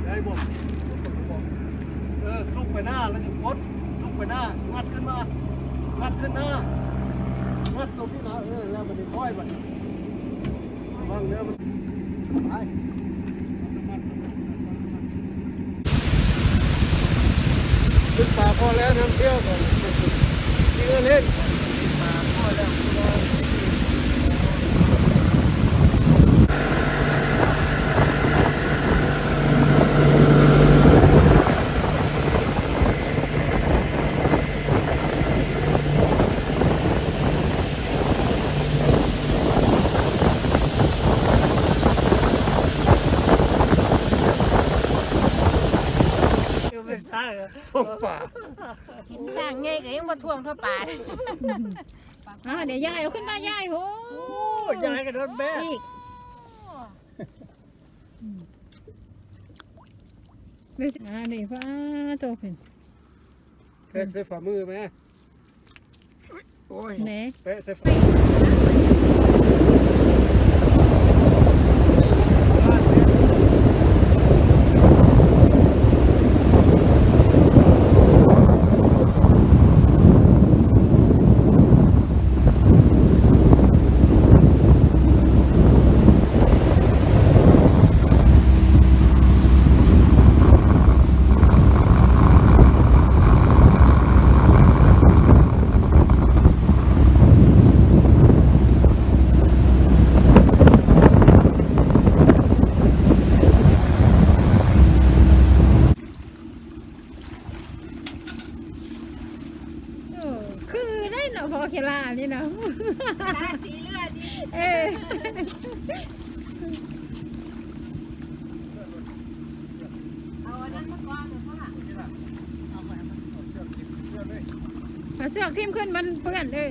ໄດ້ບໍ່? ເອີ ຊຸກໄປໜ້າແລ້ວຈຶ່ງກົດ ຊຸກໄປໜ້າ ງັດຂຶ້ນມາ ງັດຂຶ້ນໜ້າ ງັດຕົງນີ້ນະ ເອີ ແລ້ວບັດນີ້ຄ່ອຍບັດນີ້ ລະວັງເດີ ໄປ. ຂຶ້ນປາພໍແລ້ວ ນຳທ່ຽວກ່ອນ ຊິເອີເຫຼັ້ນ ປາພໍແລ້ວ. ຕົກປາ ເຫັນຊ້າງໃຫຍ່ກໍຍັງບໍ່ຖ້ວງເທົ່າປາ. ອ່າ ດຽວຍາຍເອົາຂຶ້ນມາ ຍາຍ. ໂອ້ ໂອ້ ຍາຍກະໂດດແບກອີກ. ອ່າ ນີ້ ປາໂຕ ເພິ່ນ ແປະໃສ່ຝ່າມືແມ່. ໂອ້ຍ ແໜ ແປະໃສ່ຝາ. ໂອ້ ຄືໄດ້ເນາະ ພໍ່ເຄລານີ້ເນາະ ຕາສີເລືອດນີ້. ເອີ ເອົາອັນນັ້ນມາກ່ອນເນາະ ເອົາເຊືອກຖິ້ມຂຶ້ນ ມັນເປື້ອນເດີ.